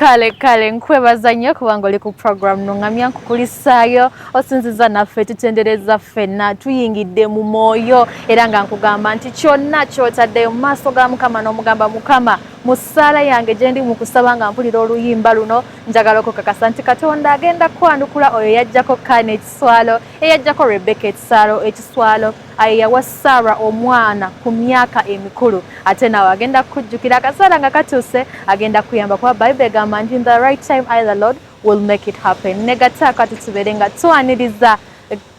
Kale kale, nkwebaza nnyo kubanga oli ku program Nuŋŋamya. Nkukulisaayo osinziza naffe, tutendereza ffenna, tuyingidde mu mwoyo. Era nga nkugamba nti kyonna ky'otaddeyo mu maaso ga Mukama n'omugamba, "Mukama, mu ssaala yange gye ndi mu kusaba nga mpulira oluyimba luno," njagala okukakasa nti Katonda agenda kwanukula. Oyo yajjako Kaana ekiswalo, eyajjako Rebeka ekiswalo, ayo yawa Sara omwana ku myaka emikulu, ate naawe agenda kukujjukira akaseera nga katuuse, agenda kuyamba, kuba Bayibuli egamba nti, "In the right time, I the Lord will make it happen." Negattaako ate tubeere nga twaniriza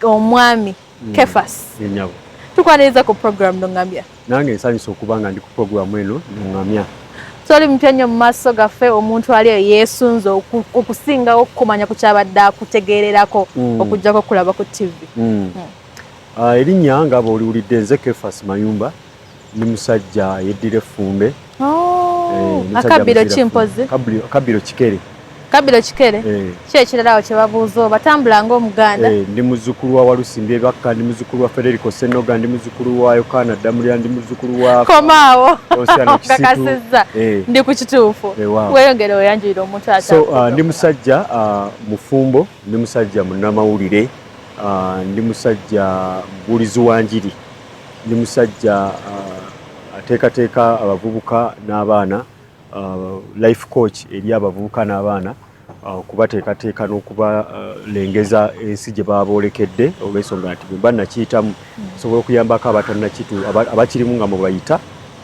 omwami Kefas. Ennyabo. Tukwaniriza ku program Nuŋŋamya. Nange nsanyusa okuba nga ndi ku programu eno Nuŋŋamya. Toli mupya nnyo mu maaso gaffe. Omuntu ali eyo yeesunze okusingawo okukumanya ku kyabadde akutegeererako okugjako okulaba ku TV. Ah, erinnya nga bw'oliwulidde, nze Kefas Mayumba, ndi musajja yeddira effumbe. Oh, Eh, ndi musajja akabbiro muzira kimpozi. Ffumbe. Kabbiro Kikere. Kabbiro Kikere. Eh, ki ekirala awo kye babuuza oba tambula ng'Omuganda? Eh, ndi muzzukulu wa Walusimbi Ebakka, ndi muzzukulu wa Federico Senoga, ndi muzzukulu wa Yokaana Ddamulira, ndi muzzukulu wa Komaawo. Osiano Kisitu. Kakasizza. Eh, ndi ku kituufu. Waaw. Weeyongere oyanjulira omuntu. So ndi musajja mufumbo, ndi musajja munnamawulire, ndi musajja mubuulizi wa njiri, ndi musajja ateekateeka abavubuka n'abaana, life coach eri abavubuka n'abaana, okubateekateeka n'okubalengeza ensi gye baba boolekedde, olw'ensonga nti bwe mba nakiyitamu nsobola okuyambako abakirimu nga mubayita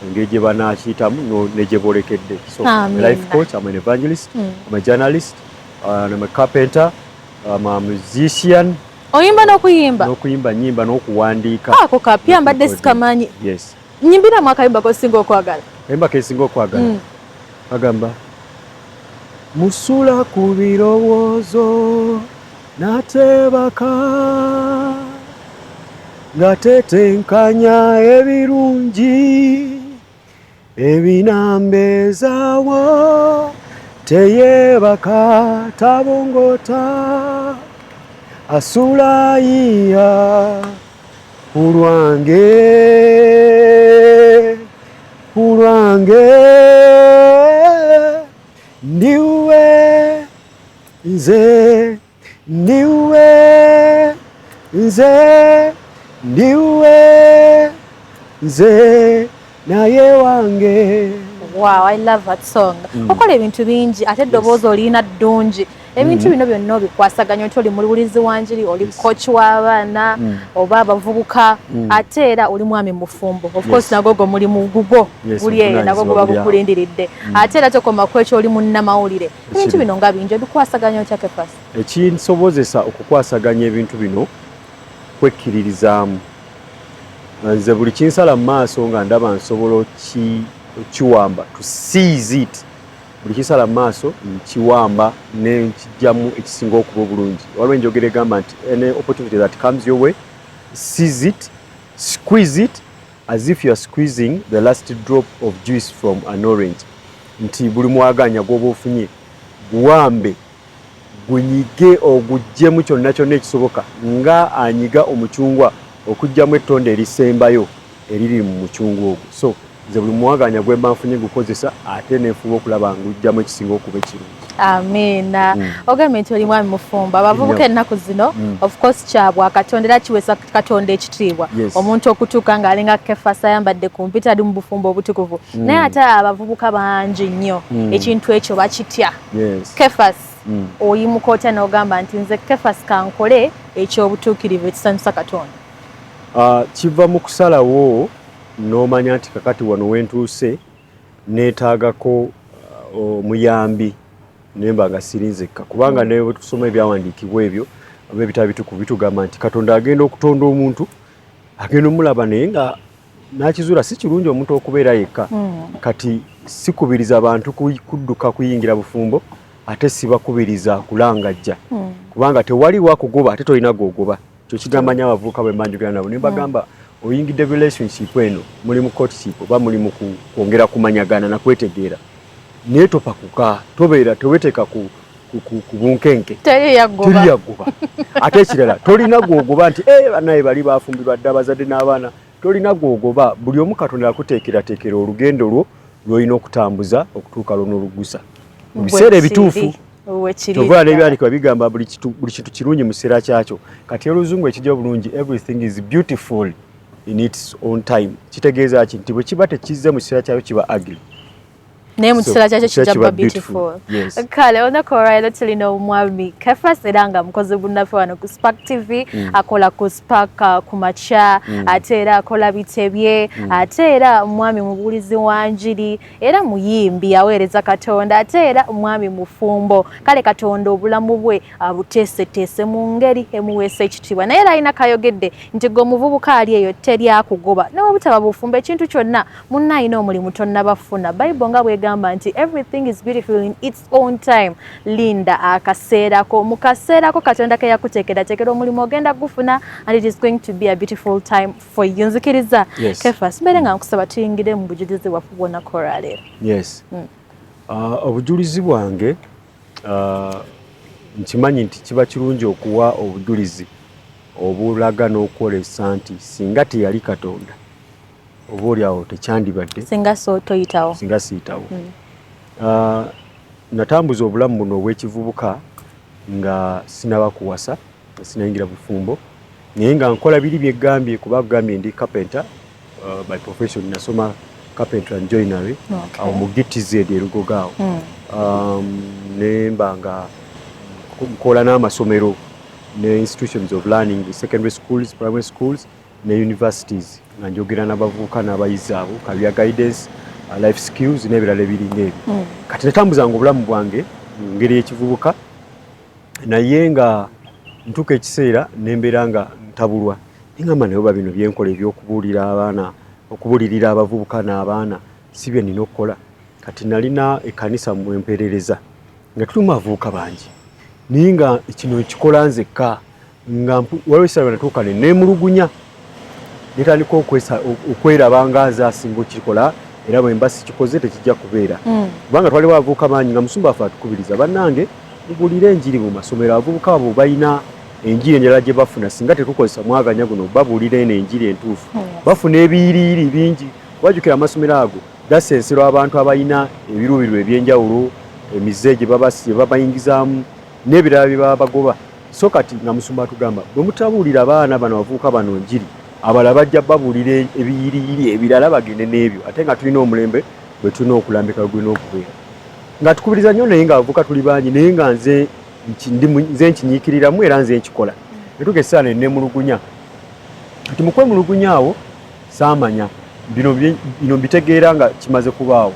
engeri gye banakiyitamu ne gye boolekedde. So I'm a Amiina. life coach, I'm an evangelist, I'm a journalist, I'm a carpenter, I'm a musician. Oyimba n'okuyimba? N'okuyimba nyimba n'okuwandiika. Ako kapya, mbadde sikamanyi. Yes. Nyimbiramu akayimba kosinga okwagala. Kayimba kesinga okwagala agamba, musula ku birowoozo n'ateebaka nga tetenkanya ebirungi ebinambeezaawo, teyeebaka, tabongota, asula yiya ku lwange, ku lwange. Ndiwe nze, ndiwe nze, ndiwe nze naye wange. Wow, I love that song. Okola ebintu bingi, ate eddoboozi olina ddungi. Ebintu bino byonna obikwasaganya nti oli muwulizi wa njiri, oli coach w'abaana oba abavubuka, ate era oli mwami mufumbo, of course. Nagwo gwo mulimu gugwo guli eyo, nagwo guba obuvunaanyizibwa buli awo. Gukulindiridde. Ate era tokoma ku ekyo, oli munnamawulire. Ebintu bino nga bingi, obikwasaganya otya, Kefas? Ekinsobozesa okukwasaganya ebintu bino kwekkiririzaamu. Nze buli kinsala mu maaso nga ndaba nsobola okiwamba, to seize it. Buli kinsala mu maaso nkiwamba ne nkijjamu ekisinga okuba obulungi. Waliwo enjogera egamba nti, "Any opportunity that comes your way, seize it, squeeze it as if you are squeezing the last drop of juice from an orange," nti buli mwaganya gw'oba ofunye guwambe, gunyige, oguggyemu kyonna kyonna ekisoboka, nga anyiga omucungwa okuggyamu ettonde erisembayo eriri mu mucungwa ogwo. So nze buli mwaganya gwe mba nfunye gukozesa, ate nenfuba okulaba ngujjamu ekisinga okuba ekirungi. Amiina. Ogambye nti oli mwami mufumbo. Abavubuka ennaku zino, of course kyabwa Katonda era kiweesa Katonda ekitiibwa omuntu okutuuka ng'alinga Kefas, ayambadde ku mpita, ali mu bufumbo obutukuvu, naye ate abavubuka bangi nnyo ekintu ekyo bakitya. Kefas, oyimuka otya n'ogamba nti, "Nze Kefas, kankole ekyobutuukirivu ekisanyusa Katonda"? Ah, kiva mu kusalawo n'omanya nti kakati wano wentuuse neetaagako omuyambi, nemba nga siri nzekka, kubanga ne bwe tusoma ebyawandiikibwa ebyo oba ebitabo bitukuvu, bitugamba nti Katonda agenda okutonda omuntu, agenda omulaba, naye nga n'akizuula si kirungi omuntu okubeera yekka. Kati sikubiriza bantu kudduka kuyingira bufumbo, ate sibakubiriza kulangajja, kubanga tewali wakugoba ate tolina gwogoba. Kyo kigamba nnyo abavubuka bwe mbanjogera nabo ne mbagamba, oyingidde relationship eno, muli mu courtship oba muli mu kwongera kumanyagana nakwetegeera, naye topakuka, tobeera teweteeka ku bunkenke. Teri yagoba. Teri yagoba. Ate ekirala, tolina gwogoba nti, "Eh, banaye bali bafumbirwa dda, abazadde n'abaana." Tolina gwogoba. Buli omu Katonda akuteekerateekera olugendo lwo lw'olina okutambuza okutuuka lw'onoolugusa. Mu biseera ebituufu. Kyova n'ebyandikibwa bigamba buli kintu kirungi mu kiseera kyakyo. Kati oluzungu ekijja obulungi, everything is beautiful in its own time, kitegeeza ki? Nti bwe kiba tekizze mu kiseera kyakyo, kiba ugly. Naye mu kiseera kyakyo kijja kuba beautiful. Kale, olunaku olwaleero tulina omwami Kefas, era nga mukozi bunnaffe wano ku Spark TV. Akola ku Spark ku makya, ate era akola bitebye, ate era mwami mubuulizi wa njiri, era muyimbi, aweereza Katonda, ate era mwami mufumbo. Kale Katonda obulamu bwe abuteeseteese mu ngeri emuweesa ekitiibwa. Naye era alina kayogedde nti gwe omuvubuka ali eyo, teryakugoba nawe butaba bufumbo, ekintu kyonna munna alina omulimu tonnabafuna. Bible nga bwegamba nti everything is beautiful in its own time, linda akaseerako. Mu kaseerako Katonda ke yakuteekerateekera, omulimu ogenda gufuna and it is going to be a beautiful time for you. Nzikiriza, Kefas, mbeere nga nkusaba tuyingire mu bujulizi bwaffe bw'olunaku olwaleero. Yes. Obujulizi bwange, nkimanyi nti kiba kirungi okuwa obujulizi obulaga n'okwolesa nti singa teyali Katonda, oba oli awo tekyandibadde. Singa so toyitawo. Singa siyitawo. Natambuza obulamu buno obw'ekivubuka nga sinaba kuwasa, sinayingira bufumbo, naye nga nkola biri byeggambye, kuba gambye ndi carpenter by profession. Nasoma carpentry and joinery awo mu GTZ e Lugogo awo. Nemba nga nkola n'amasomero ne institutions of learning, secondary schools, primary schools ne universities, nga njogera n'abavubuka n'abayizi abo career guidance, life skills n'ebirala ebiringa ebyo. Kati natambuzanga obulamu bwange mu ngeri y'ekivubuka, naye nga ntuuka ekiseera nembeera nga ntabulwa, neŋŋamba, naye oba bino byenkola ebyokubuulira abaana, okubuulirira abavubuka n'abaana, si bye nina okukola? Kati nalina ekkanisa mwempeerereza nga tulimu abavubuka bangi, naye nga kino nkikola nzekka, nga waliwo ekiseera lwe natuuka ne neemulugunya, netandika okweraba nga nze asinga okikola, era bwe mba sikikoze tekijja kubeera. Kubanga twaliwo abavubuka bangi, nga musumba waffe atukubiriza, bannange mubuulire enjiri mu masomero, abavubuka abo balina enjiri endala gye bafuna, singa tetukozesa mwaganya guno babuulira eno enjiri entuufu, bafuna ebiyiriyiri bingi. Wajjukira amasomero ago gasenserwa abantu abalina ebiruubirirwa ebyenjawulo, emize gye babayingizaamu n'ebirala bye baba bagoba. So kati nga musumba atugamba, bwe mutabuulira abaana bano, abavubuka bano njiri, abalala bajja babuulira ebiyiriyiri ebirala, bagende n'ebyo, ate nga tulina omulembe bwe tulina okulambika gulina okubeera. Nga tukubiriza nnyo, naye nga abavubuka tuli bangi, naye nga nze nze nkinyiikiriramu era nze nkikola. Netuuka ekiseera ne neemulugunya. Kati mu kwemulugunya awo saamanya bino, bino mbitegeera nga kimaze kubaawo.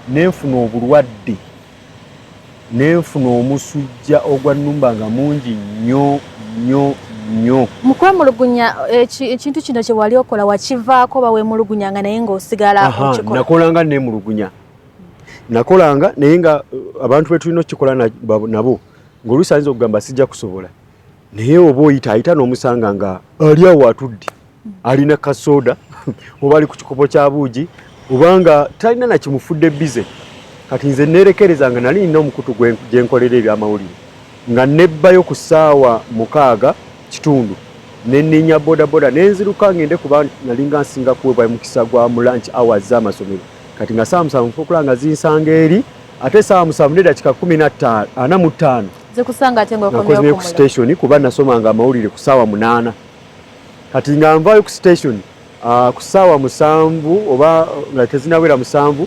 Nenfuna obulwadde, nenfuna omusujja ogwa nnumba nga mungi nnyo nnyo nnyo. Mu kwemulugunya, ekintu kino kye wali okola wakivaako, oba weemulugunyanga naye ng'osigala okikola? Nakolanga neemulugunya, nakolanga, naye nga abantu betulina okukikola nabo, ng'oluusi ayinza okugamba sijja kusobola, naye oba oyita ayita n'omusanga nga ali awo atudde, alina kasoda oba ali ku kikopo kya buugi, obanga talina nakimufudde busy. Kati nze neerekereza nga nali nina omukutu gye nkolera ebyamawulire, nga nebbayo ku ssaawa 6:15, nenninya bodaboda nenziruka ngende, kuba nalinga nsinga kuweebwa mukisa gwa mu lunch hours z'amasomero. Kati nga ssaawa 7 nfa nga zinsanga eri, ate ssaawa 7 n'eddakiika 15, 45 zikusanga ate ng'okomyewo ku station, kuba nasomanga amawulire ku ssaawa 8. Kati nga nvaayo ku station ku ssaawa 7 oba nga tezinawera 7,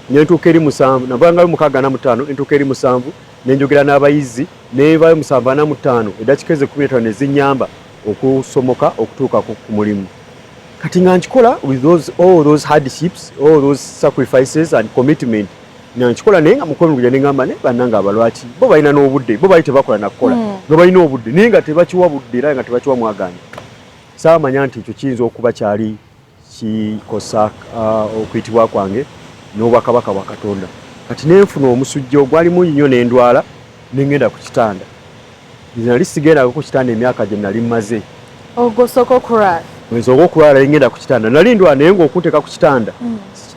nentuuka eri 7. Navangayo 6:45, nentuuka eri 7, nenjogera n'abayizi, nenvaayo 7:45. Eddakiika ezo 15 ne zinnyamba okusomoka okutuuka ku mulimu. Kati nga nkikola with those, all those hardships, all those sacrifices and commitment, nga nkikola, naye nga mukwemulugunya neŋŋamba, naye bannange abalwaki bo balina n'obudde, bo bali tebakola nakukola, nga balina obudde, naye nga tebakiwa budde era nga tebakiwa mwaganya. Saamanya nti ekyo kiyinza okuba kyali kikosa okuyitibwa kwange n'obwakabaka bwa Katonda. Kati nenfuna omusujja ogwali mungi nnyo, n'endwala, nengenda ku kitanda. Nze nali sigendako ku kitanda emyaka gye nali mmaze. Ogosooka okulwala? Nsooka okulwala, ngenda ku kitanda. Nali ndwala, naye ng'okunteeka ku kitanda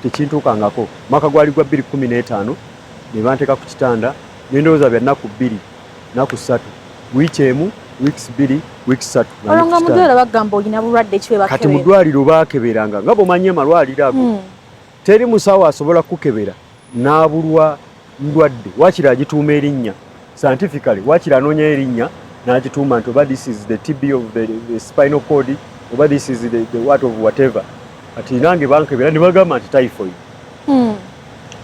tekintuukangako. Mwaka gwali gwa 2015, ne banteeka ku kitanda, nendowooza bya nnaku 2, nnaku 3, wiiki emu, wiiki 2, wiiki 3. Olwo nga mu ddwaliro bagamba olina bulwadde ki? Kati mu ddwaliro baakeberanga, nga bw'omanyi amalwaliro ago, teri musawo asobola kukebera n'abulwa Ndwadde, wakiri agituuma erinnya scientifically, wakiri anoonya erinnya n'agituuma nti oba this is the TB of the spinal cord, oba this is the what of whatever. Kati nange bankebera ne bagamba nti typhoid.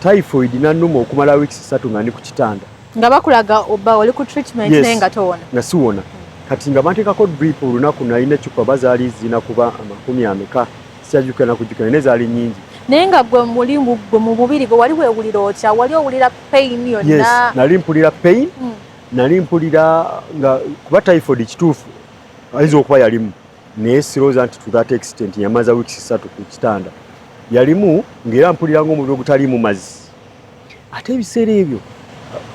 Typhoid nannuma okumala weeks 3 nga ndi ku kitanda. Nga bakulaga oba oli ku treatment? Yes. Naye nga towona? Nga siwona. Kati nga banteekako drip olunaku, nalina eccupa bazaali zirina kuba amakumi ameka, sikyajjukira nakujjukira, naye zaali nnyingi. Naye nga gwe muli gwe mu mubiri gwe wali weewulira otya? Wali owulira pain yonna? Yes, nali mpulira pain. Nali mpulira nga kuba typhoid kituufu ayinza okuba yalimu, naye sirowooza nti to that extent yamaza weeks 3 ku kitanda. Yalimu ng'era mpulira ng'omubiri ogutaliimu mazzi, ate ebiseera ebyo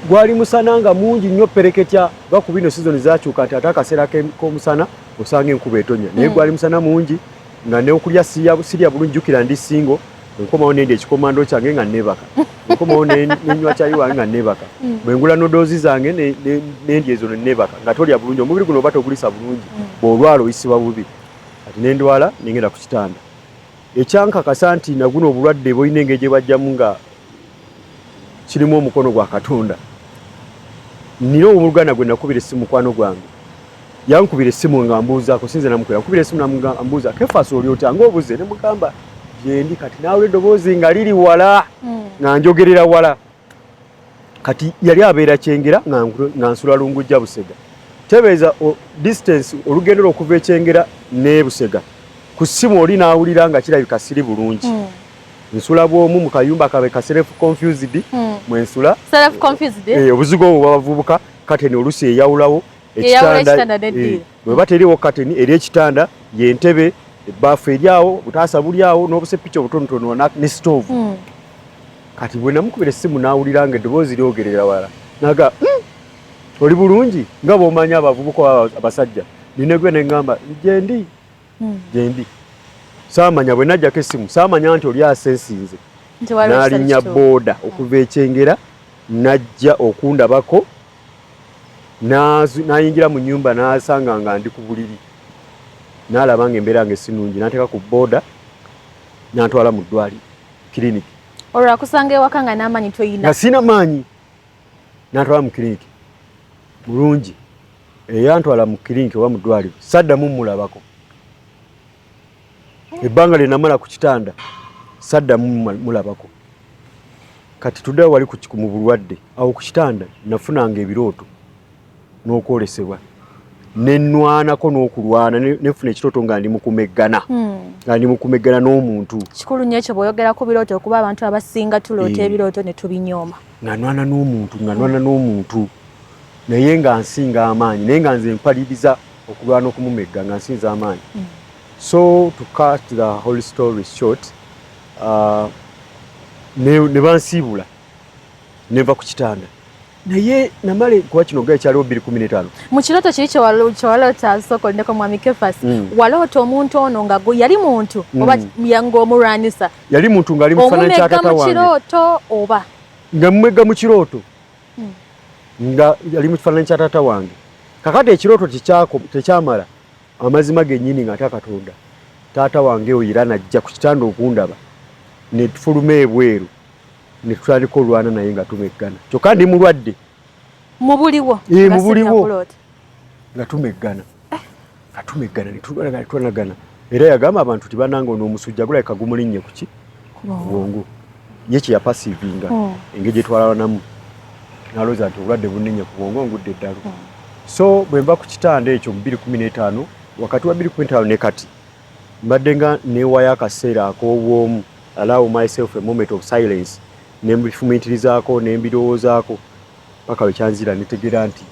gwali musana nga mungi nnyo pereketya ga ku bino season zakyuka nti ate akaseera k'omusana osanga enkuba etonya, naye gwali musana mungi nga neokulya sirya bulungi. Jjukira ndi single, nkomawo nendya ekikomando kyange nga neebaka, nkomawo nenywa kyayi wange nga neebaka, bwe ngula noodles zange nendya ezo neneebaka. Nga tolya bulungi, omubiri guno oba togulisa bulungi, bw'olwala oyisibwa bubi. Kati nendwala, nengenda ku kitanda. Ekyankakasa nti naguno obulwadde bulina engeri gye bajjamu nga kirimu omukono gwa Katonda, nina omuluganda gwe nakubira essimu, mukwano gwange yankubira essimu nga mbuuzaako, sinze namukubira, nkubira essimu nambuuza, "Kefasi, oli otya ng'obuze?" Ne mugamba gyendi. Kati naawula eddoboozi nga liri wala, nga njogerera wala. Kati yali abeera Kyengera, nga nsula Lungujja Busega. Tebeeza distance, olugendo lwokuva ekyengera ne Busega. Ku ssimu oli n'awulira nga kirabika siri bulungi. Nsula bwomu mu kayumba kabe ka self confused, mwensula. Self confused? Eh, obuzigo obwo bwabavubuka, kateni olusi eyawulawo. Eyawula ekitanda n'eddiiro. Eh, bweba teriwo kateni eri ekitanda, yentebe, ebbaafu eri awo, butaasa buli awo n'obusepiki obutonotono ne stove. Kati bwe namukubira essimu n'awulira nga eddoboozi lyogerera wala, naga, oli bulungi?" Nga bw'omanyi abavubuka oba abasajja, ninegwe neŋŋamba gyendi. Gyendi. Saamanya bwe najjako essimu, saamanya nti oli asensinze. Nti waliwo ekitali N'alinnya kituufu. booda okuva ekyengera n'ajja okundabako, n'ayingira mu nnyumba, n'asanga nga ndi ku buliri, n'alaba nga embeera nga sinungi, n'ateeka ku booda n'antwala mu ddwaliro, kiriniki. Olwo akusanga ewaka nga n'amaanyi toyina? Nga sina maanyi, n'antwala mu kiriniki bulungi. Eyantwala mu kiriniki oba mu ddwaliro saddamu mulabako. Ebbanga lye namala ku kitanda saddamu mulabako. Kati tuddewo wali mu bulwadde awo ku kitanda, nafunanga ebirooto n'okwolesebwa, nenwanako n'okulwana, nefuna ekirooto nga ndi mu kumeggana, nga ndi mu kumeggana n'omuntu. Kikulu nnyo ekyo bw'oyogera ku birooto, okuba abantu abasinga tuloota ebirooto ne tubinyooma. Nga nwana n'omuntu, nga nwana n'omuntu, naye nga nsinga amaanyi, naye nga nze mpaliriza okulwana okumumegga nga nsinza amaanyi. So to cut the whole story short, ne bansiibula nenva ku kitanda, naye namale kuba kino ga ekyaliwo 2015. Mu kirooto kiri kyewaloota, sooka olindeko mwami Kefas. Waloota omuntu ono nga yali muntu oba ng'omulwanisa? Yali muntu ng'ali mu kifaananyi kya Omumegga tata mu wange. kirooto oba? Nga mumegga mu kirooto, nga yali mu kifaananyi kya taata wange. Kakati ekirooto tekyamala, amazima gennyini nga ate Katonda taata wange oyo era najja ku kitanda okundaba, ne tufuluma ebweru ne tutandika olwana naye nga tumeggana, kyokka ndi mulwadde. Mu buliwo? Eh, Nga mu buliwo. sinnakuloota. Nga tumeggana, nga tumeggana, ne tulwanagana, ne tulwanagana. Era yagamba abantu ti banange ono omusujja gulabika gumulinnye kuki bwongo, ye kye yapasiivinga. Engeri gye twalwanamu nalowooza nti obulwadde bunninye ku bwongo, ngudde eddalu. So bwe nva ku kitanda ekyo mu 2015, wakati wa 2015 ne kati mbadde nga neewayo akaseera ak'obwomu, allow myself a moment of silence, ne mbifumiitirizaako ne mbirowoozaako paka we kyanzira netegeera nti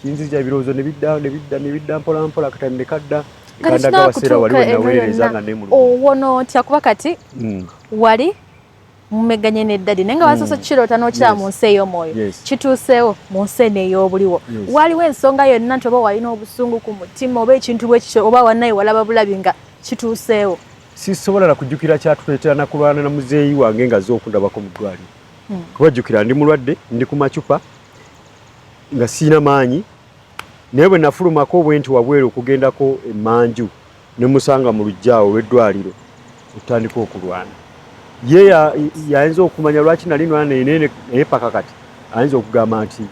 kinzija ebirowoozo ne bidda, ne bidda, ne bidda mpola mpola, kati ne kadda. Kati Kandaga abaseera wali we kinakutuuka eno naweerereza yonna nga neemulugunya. Owona otya? Kuba kati wali mumeganye ne daddy, naye nga wasoose kiroota n'okiraba mu nsi ey'omwoyo, kituuseewo mu nsi eno ey'obuliwo. Waliwo ensonga yonna nti oba walina obusungu ku mutima oba ekintu bwe kityo, oba wannaye walaba bulabi nga kituuseewo? Sisobola na kujjukira kyatuleetera na kulwana na muzeeyi wange nga azze okundabako mu ddwaliro, kuba jjukira ndi mulwadde, ndi ku macupa, nga siina maanyi. Naye bwe nafulumako bwe nti wabweru okugendako emmanju, ne musanga mu luggya awo olw'eddwaliro, otandika okulwana. Ye yayinza okumanya lwaki nali nwana naye, naye paka kati Ayinza okugamba nti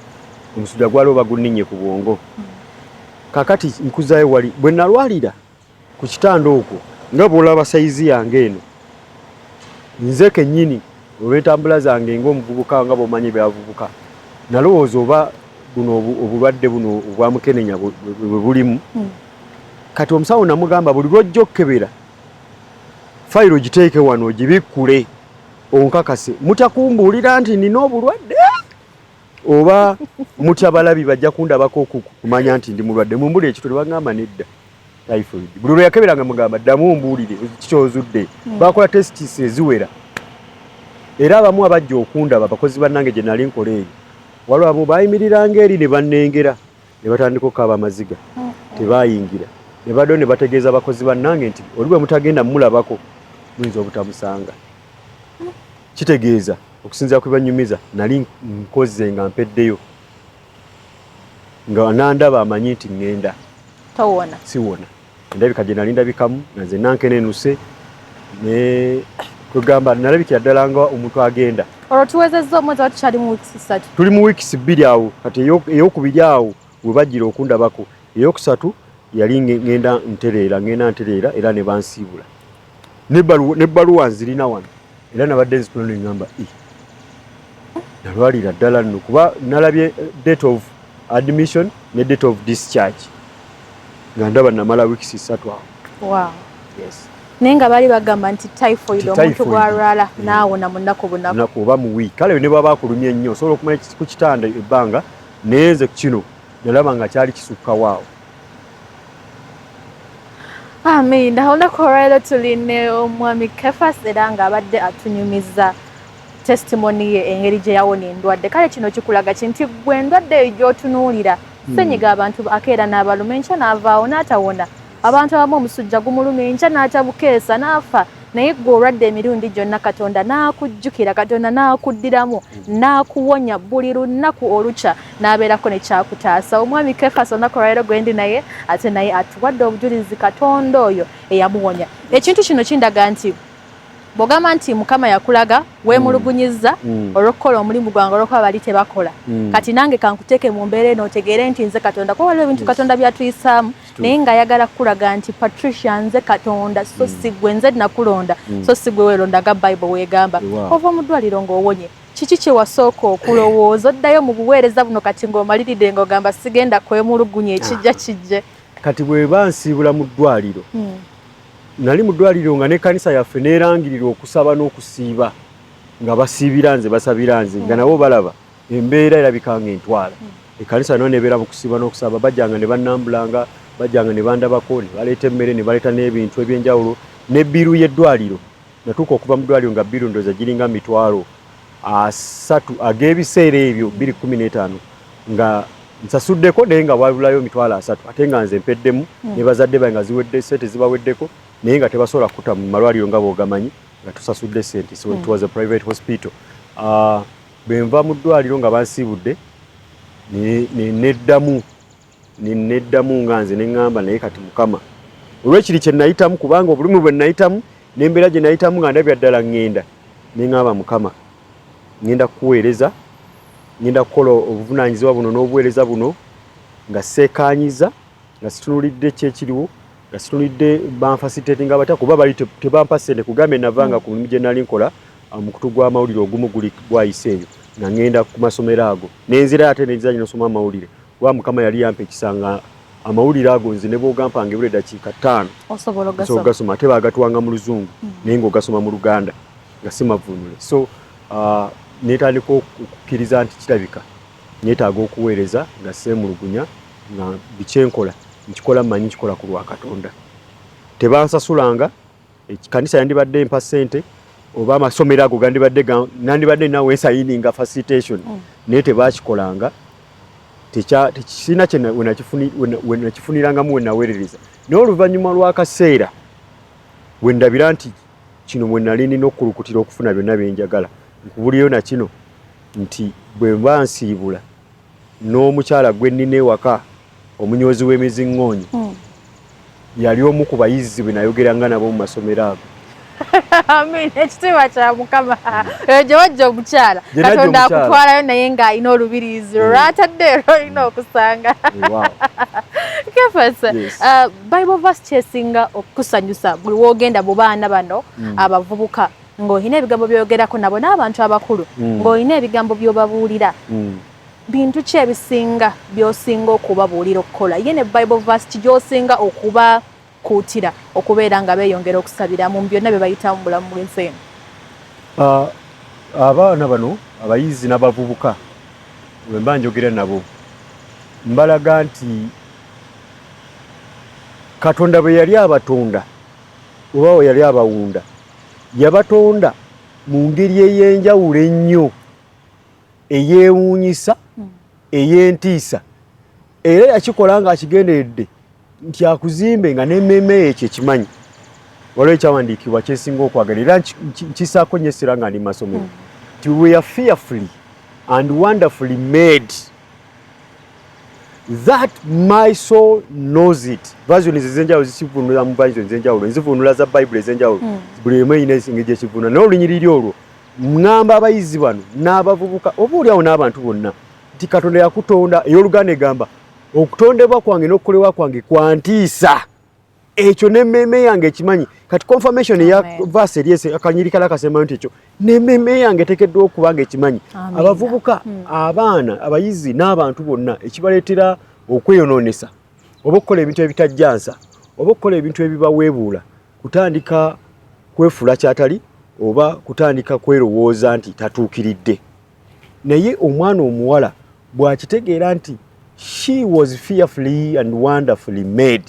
omusujja gwali oba gunninye ku bwongo. Kakati nkuzayo wali bwe nalwalira ku kitanda okwo, nga bw'olaba sayizi yange eno, nze kennyini olw'entambula zange ng'omuvubuka, nga bw'omanyi ebyavubuka, nalowooza oba buno obulwadde buno obwamukenenya bwe bulimu. Kati omusawo namugamba, buli lwojja okukebera, fayiro giteeke wano ogibikkule onkakase, mutya kumbuulira nti nina obulwadde oba mutya balabi bajja kundabako kumanya nti ndi mulwadde? Mumbuli ekito. Tebagamba nedda, typhoid. Buli lwe yakeberanga mugamba, ddamu ombuulire kikyozudde. Bakola tests eziwera, era abamu abajja okundaba, abakozi bannange gye nali nkola eyo, waliwo abamu bayimiriranga eri ne bannengera ne batandika okukaaba amaziga, tebayingira, ne baddayo ne bategeeza abakozi bannange nti oli bwe mutagenda mumulabako muyinza obutamusanga. Kitegeeza okusinziira ku banyumiza nali nkoze nga mpeddeyo, nga nandaba amanyi nti ŋŋenda towona. Siwona. Endabika gye nali ndabikamu nga nze nankenenuse ne kwegamba nalabikira ddala nga omuntu agenda. Olwo tuwezezza omwezi oba tukyali mu weeks 3? Tuli mu weeks 2 awo. Kati eyokubiri awo we bajjira okundabako, eyokusatu yali ngenda ntereera, ngenda ntereera, era ne bansiibula n'ebbaluwa nzirina wano, era nabadde nzituna ne ŋŋamba, nalwalira ddala nno, kuba nalabye date of admission ne date of discharge nga ndaba namala weeks 3 awo. Yes. Naye nga baali bagamba nti typhoid omuntu bw'alwala n'awona mu nnaku bunaku. Naku oba mu wiiki. Kale ne bwaba akulumye nnyo osobola okumala ku kitanda ebbanga, naye nze kino nalaba nga kyali kisukkawo awo. Amiina. Olunaku olwaleero tuli ne omwami Kefas, era ng'abadde atunyumiza testimony ye, engeri gye yawona endwadde. Kale kino kikulaga ki? Nti gwe endwadde eyo gy'otunuulira, senyiga, abantu akeera n'abaluma, enkya n'avaawo n'atawona. Abantu abamu omusujja gumuluma, enkya n'atabukeesa n'afa. Naye gwe olwadde emirundi gyonna, Katonda n'akujjukira, Katonda n'akuddiramu n'akuwonya. Buli lunaku olukya n'abeerako ne kyakutaasa. Omwami Kefas olunaku olwaleero gwendi naye, ate naye atuwadde obujulizi Katonda oyo eyamuwonya. Ekintu kino kindaga nti bw'ogamba nti Mukama yakulaga weemulugunyizza olw'okukola omulimu gwange, olw'okuba bali tebakola, kati nange kankuteeke mu mbeera eno otegeere nti nze Katonda. Kuba waliwo ebintu Katonda byatuyisaamu, naye ng'ayagala kukulaga nti, Patricia, nze Katonda so si gwe, nze nakulonda so si gwe weeronda, nga Bible weegamba. Ova mu ddwaliro ng'owonye, kiki kye wasooka okulowooza oddayo mu buweereza buno kati ng'omaliridde, ng'ogamba sigenda kwemulugunya, ekijja kijje? Kati bwe bansiibula mu ddwaliro, nali mu ddwaliro nga n'ekkanisa yaffe neerangirira okusaba n'okusiiba, nga basiibira nze, basabira nze, nga nabo balaba embeera erabika nga entwala. Ekkanisa nayo nebeera mu kusiiba n'okusaba. Bajjanga ne bannambulanga, bajjanga ne bandabako, ne baleeta emmere, ne baleeta n'ebintu ebyenjawulo. Ne bill y'eddwaliro, natuuka okuva mu ddwaliro nga bill ndowooza giringa 300,000 ag'ebiseera ebyo 2015, nga nsasuddeko, naye nga wabulayo 300,000, ate nga nze mpeddemu ne bazadde bange nga ziwedde, sente zibaweddeko, naye nga tebasobola kuta mu malwaliro nga bw'ogamanyi nga tusasudde sente. So it was a private hospital. Bwe nva mu ddwaliro nga bansiibudde, neddamu neddamu nga nze neŋŋamba, naye kati Mukama, olwekiri kye nayitamu, kubanga obulumi bwe nayitamu n'embeera gye nayitamu nga ndabya ddala ŋŋenda, neŋŋamba, Mukama, ŋŋenda kukuweereza, ŋŋenda kukola obuvunaanyizibwa buno n'obuweereza buno nga seekaanyiza, nga situnulidde ki ekiriwo, nga situnulidde banfacilitatinga batya, kuba bali tebampa ssente. Kugambye navanga ku mulimu gye nali nkola, omukutu gw'amawulire ogumu guli gwayise eyo, nga ŋŋenda ku masomero ago nenzirayo, ate nenzira nosoma amawulire, kuba Mukama yali yampa ekisa nga amawulire ago nze ne bw'ogampanga ebula eddakiika 5 osobola ogasoma. Ate baagatuwanga mu Luzungu, naye ng'ogasoma mu Luganda nga si mavvuunule. So netandika okukkiriza nti kirabika neetaaga okuweereza nga seemulugunya, nga bikyenkola nkikola mmanyi nkikola ku lwa Katonda. Tebansasulanga. Ekkanisa yandibadde empa ssente oba amasomero ago gandibadde nandibadde nawe nsayininga facilitation, naye tebakikolanga. Sirina kye wenakifunirangamu we naweerereza. Naye oluvannyuma lw'akaseera we ndabira nti kino mwe nali nina okukulukutira okufuna byonna bye njagala. Nkubulireyo na kino nti bwe mba nsiibula n'omukyala gwe nnina ewaka, omunyoozi w'emiziŋŋoonyi, yali omu ku bayizi bwe nayogeranga nabo mu masomero ago. Amin. Ekitiibwa kya Mukama. Eyo gye wajja omukyala. Katonda akutwalayo naye ng'alina olubiriizi lwo lw'atadde era olina okusanga. Kefas, Bible verse kyesinga okukusanyusa buli w'ogenda mu baana bano abavubuka ng'olina ebigambo by'oyogerako nabo n'abantu abakulu ng'olina ebigambo by'obabuulira. Bintu ki ebisinga by'osinga okubabuulira okukola? Ye ne Bible verse ki gy'osinga okuba kuutira okubeera nga beeyongera okusabira mu byonna bye bayitamu mu bulamu bw'ensi eno? Abaana bano abayizi n'abavubuka bwe mba njogera nabo mbalaga nti Katonda bwe yali abatonda oba bwe yali abawunda yabatonda mu ngeri ey'enjawulo ennyo, eyeewuunyisa, ey'entiisa, era yakikola ng'akigenderedde nti akuzimbe nga n'emmeeme ye ekyo ekimanyi. Waliwo ekyawandiikibwa kyesinga okwagala era nkisaako nnyo essira nga ndi mu masomero nti we are fearfully and wonderfully made that my soul knows it. Versions ez'enjawulo zikivvuunula mu versions ez'enjawulo, enzivuunula za Bayibuli ez'enjawulo buli emu erina engeri gy'ekivvuunula, naye olunyiriri olwo ŋŋamba abayizi bano n'abavubuka oba oli awo n'abantu bonna nti Katonda yakutonda. Ey'oluganda egamba okutondebwa kwange n'okukolebwa kwange kwantiisa, ekyo n'emmeeme yange ekimanyi. Kati confirmation eya verse eri akanyiri kala akasembayo nti ekyo n'emmeeme yange eteekeddwa okuba nga ekimanyi. Abavubuka, abaana, abayizi n'abantu bonna ekibaleetera okweyonoonesa oba okukola ebintu ebitajjansa oba okukola ebintu ebibaweebuula kutandika kwefuula kyatali oba kutandika kwerowooza nti tatuukiridde. Naye omwana omuwala bw'akitegeera nti she was fearfully and wonderfully made,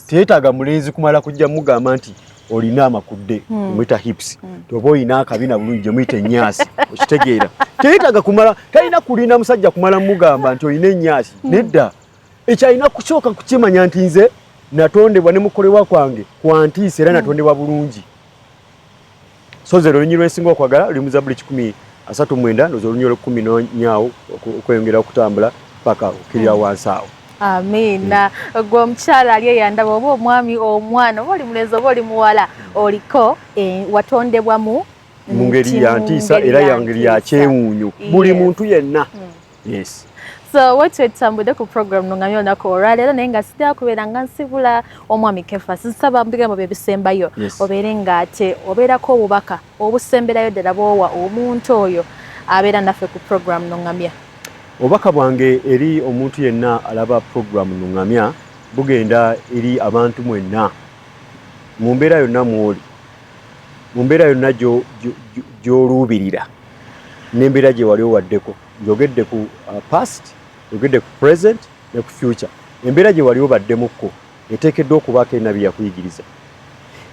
teyeetaaga mulenzi kumala kujja mugamba nti olina amakudde emuyita hips oba olina akabina bulungi gyemuyita ennyaasi. Okitegeera, teyeetaaga kumala, talina kulinda musajja kumala mugamba nti olina ennyaasi. Nedda, ekyo alina kusooka kukimanya nti nze natondebwa ne mukolebwa kwange kwantiisa era natondebwa bulungi. So nze olunyiriri lwensinga okwagala luli mu Zabuli 139, ndowooza olunyiriri olwekumi nonyaawo okweyongera okutambula paka okukirira wansi awo. Amiina. Gwe omukyala ali eyandaba oba omwami, omwana, oba oli mulenzi oba oli muwala, oliko watondebwa mu mu ngeri ya ntiisa era ya ngeri ya kyewuunyo buli muntu yenna. Yes. So wetwe tutambudde ku program Nungamya olunaku olwaleero, naye nga sitera kubeera nga nsibula omwami Kefas. Nsaba mu bigambo bye bisembayo obeere ng'ate obeerako obubaka obusemberayo ddala bw'owa omuntu oyo abeera naffe ku program Nungamya. Obubaka bwange eri omuntu yenna alaba program Nungamya bugenda eri abantu mwenna mu mbeera yonna mw'oli, mu mbeera yonna gy'oluubirira n'embeera gye wali owaddeko. Njogedde ku past, njogedde ku present ne ku future. Embeera gye wali obaddemukko eteekeddwa okubaako erina bye yakuyigiriza.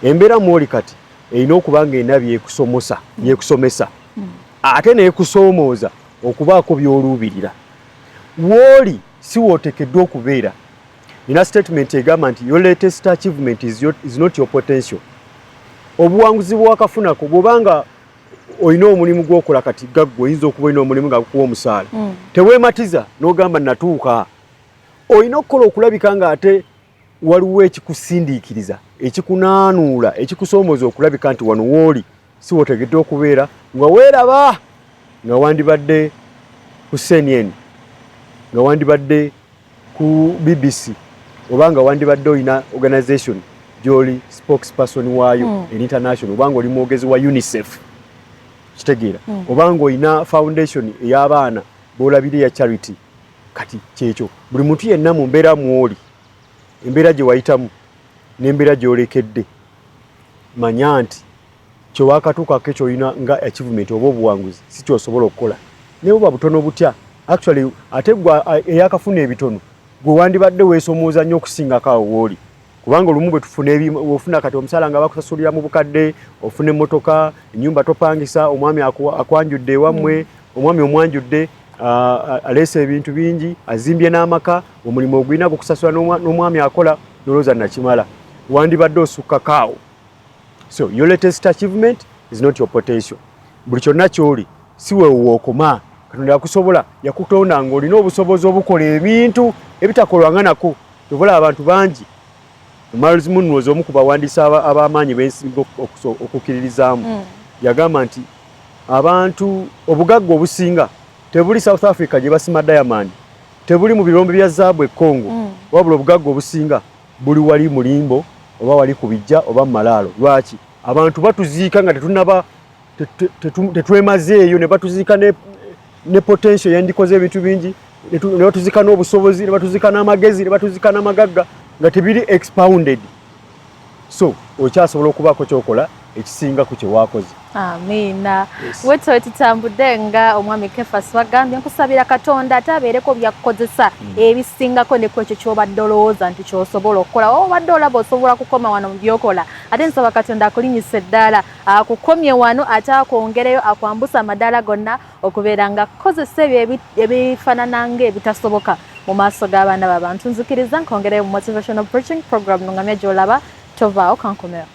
Embeera mw'oli kati erina okuba ng'erina by'ekusomosa, by'ekusomesa ate n'ekusoomooza okubaako by'oluubirira. W'oli si w'oteekeddwa okubeera. Nina statement egamba nti your latest achievement is not your potential. Obuwanguzi bw'owakafunako bw'obanga olina omulimu gw'okola kati gaggwe, oyinza okuba olina omulimu nga gukuwa omusaala, teweematiza n'ogamba natuuka. Olina okukola okulabika ng'ate waliwo ekikusindiikiriza, ekikunaanuula, ekikusoomooza okulabika nti wano w'oli si w'otegeddwa okubeera, nga weeraba nga wandibadde ku CNN, nga wandibadde ku BBC, oba nga wandibadde olina organization gy'oli spokesperson waayo international, oba nga oli mwogezi wa UNICEF, kitegeera, oba nga olina foundation ey'abaana b'olabira eya charity. Kati kyekyo, buli muntu yenna mu mbeera mw'oli, embeera gye wayitamu n'embeera gy'olekedde, manya nti kyewakatuukako ekyolina nga achievement oba obuwanguzi si kyosobola okukola naye buba butono butya. Actually ate gwe eyakafuna ebitono gwe wandibadde weesomooza nnyo okusingako awo wooli, kubanga olumu bwe tufuna ofuna kati omusaala nga bakusasulira mu bukadde, ofuna emmotoka, ennyumba topangisa, omwami akwanjudde ewammwe, omwami omwanjudde, aleese ebintu bingi, azimbye n'amaka, omulimu ogulina gukusasula n'omwami akola, nolowooza nakimala. Wandibadde osukkako awo. So your latest achievement is not your potential. Buli kyonna ky'oli si wewookoma. Katonda yakusobola, yakutonda ng'olina obusobozi obukola ebintu ebitakolwanga nako. Tobola abantu bangi Myles Munroe, omu ku bawandiisi ab'amaanyi bensinga okukkiririzaamu, yagamba nti abantu, obugagga obusinga tebuli South Africa gye basima diamond, tebuli mu birombe bya zaabu e Congo, wabula obugagga obusinga buli wali mu limbo oba wali ku bijja oba mu malaalo. Lwaki abantu batuziika nga tetunaba tetwemazeeyo, ne batuziika ne potential yandikoze ebintu bingi, ne batuziika n'obusobozi, ne batuziika n'amagezi, ne batuziika n'amagagga nga tebiri expounded? So okyasobola okubaako kyokola ekisinga ku kyewakoze. Amiina. Wetwe tutambudde nga omwami Kefas wagambye, nkusabira Katonda ate abeereko byakukozesa ebisingako ne ku ekyo ky'obadde olowooza nti ky'osobola okukola, oba obadde olaba osobola kukoma wano mu byokola. Ate nsaba Katonda akulinyisa eddaala, akukomye wano, ate akwongereyo, akwambusa amadaala gonna okubeera nga kukozesa ebyo ebifaanana ng'ebitasoboka mu maaso g'abaana b'abantu. Nzikiriza nkongereyo mu motivational preaching program Nungamya gy'olaba. Tovaawo, kankomeo.